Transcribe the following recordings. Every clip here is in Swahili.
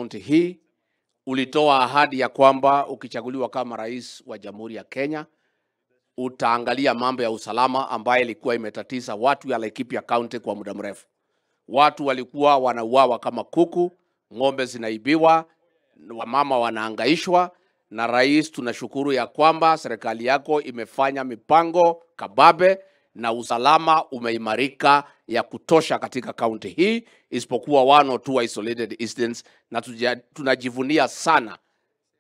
Kaunti hii ulitoa ahadi ya kwamba ukichaguliwa kama rais wa Jamhuri ya Kenya utaangalia mambo ya usalama ambayo ilikuwa imetatiza watu ya Laikipia County kwa muda mrefu. Watu walikuwa wanauawa kama kuku, ng'ombe zinaibiwa, wamama wanaangaishwa. Na rais, tunashukuru ya kwamba serikali yako imefanya mipango kababe na usalama umeimarika ya kutosha katika kaunti hii, isipokuwa one or two isolated incidents, na tunajivunia sana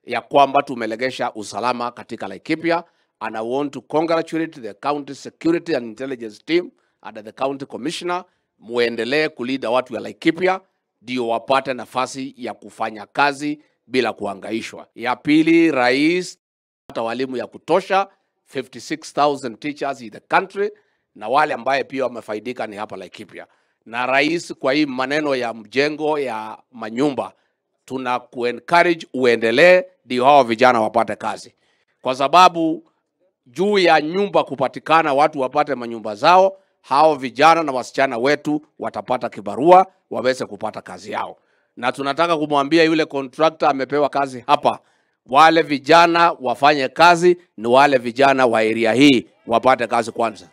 ya kwamba tumelegesha usalama katika Laikipia. And I want to congratulate the county security and intelligence team and the county commissioner. Muendelee kulinda watu ya Laikipia ndio wapate nafasi ya kufanya kazi bila kuhangaishwa. Ya pili, rais, hata walimu ya kutosha, 56,000 teachers in the country, na wale ambaye pia wamefaidika ni hapa Laikipia. Na rais, kwa hii maneno ya mjengo ya manyumba, tuna kuencourage uendelee ndio hao vijana wapate kazi, kwa sababu juu ya nyumba kupatikana, watu wapate manyumba zao, hao vijana na wasichana wetu watapata kibarua waweze kupata kazi yao. Na tunataka kumwambia yule contractor amepewa kazi hapa, wale vijana wafanye kazi, ni wale vijana wa area hii wapate kazi kwanza.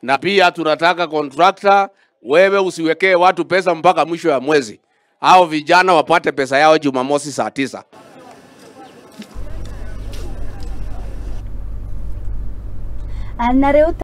Na pia tunataka contractor, wewe usiwekee watu pesa mpaka mwisho ya mwezi. Hao vijana wapate pesa yao Jumamosi saa 9. Na rĩu.